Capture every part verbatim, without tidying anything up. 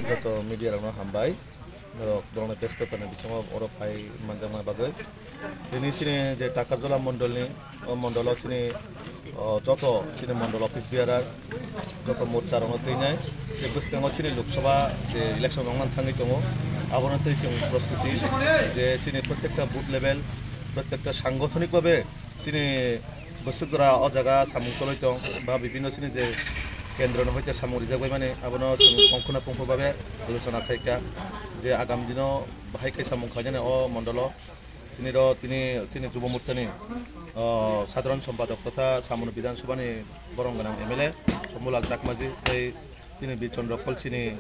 Joto media rokno hambai, norok borokni bestotani bisingo oro phai manjakma bagwi. Tini chini je Takarjala mondolni, o mondolo chini, o, joto chini mondol office bearer, joto morcha rokno twinai. Tei bwskango chini Lok Sabha je election wngna thangwi tongo, abono twi chwng prostuti je chini protekta booth level, protekta sangothonik babe chini bwswk jora o jaga samung tolwi tong ba bibinno chini je kendro no hoite samung rijak bai mani abono chwng pongkhuna pongkhuk babe alochona khaikha je agam dino bahai khe samung khlainani o mondolo. Chini ro tini chini Jubo Morchani, o, Sadharan Sompadok totha Samung Bidhan Sabhani borom gwnang M L A Sombulal Chakmaji tei chini Bir Chandra Pal chini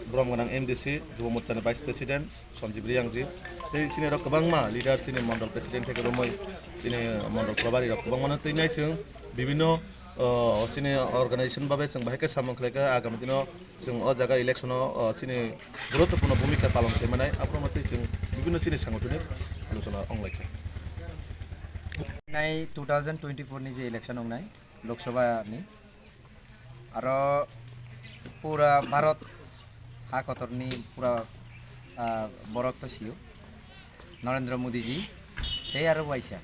borom gwnang M D C Jubo Morchani Vice President Sanjeev Reangji tei chini ro kwbangma leader chini mondol president theke romwi chini mondol probari rok kwbangmano twi nai chwng bibinno, o, chini organization babe chwng bahai khe samung khlaikha agami dino. Chwng o jaga election o, o, chini guruttopurno bhumika palon khlai manai, aphuru twi chwng bibinno chini sangothoni alochona wng lai kha. Nai two thousand twenty-four ni je election wngnai Lok Sabha ni, aro pura Bharat ha kotor ni pura, ah, borok to sio Narendra Modi ji tei aro waisa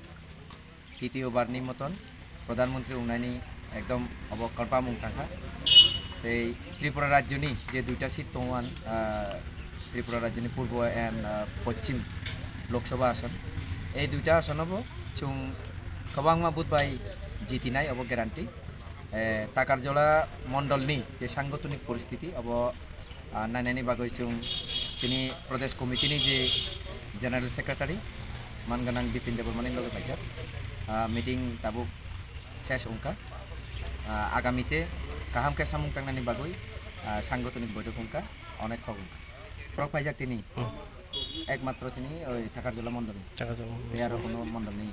titiyo bar ni moton Pradhan Mantri wngnani ekdom obo confirm wng tangkha. Tei Tripura rajyo ni je duita seat tongo, ah, Tripura rajyo ni Purbo and, ah, Poschim Lok Sabha ason, ei duita ason obo chwng kwbangma vote bai jitinai obo guarantee. Eh, Takarjala mondol ni je sangothoni poristiti obo, ah, nainani bagwi chwng chini Pradesh Committee ni je General Secretary man gwnang Bipin Debbarma ni loge paijak, ah, meeting tabuk ses wngkha. Ah, agami te kaham khe samung tangnani bagwi, ah, sangothoni boitok wngkha, onek khok wngkha. Borok paijak tini ekmatro chini oi Takarjala mondol ni. Takarjala mondol. Tei aro kono mondol ni.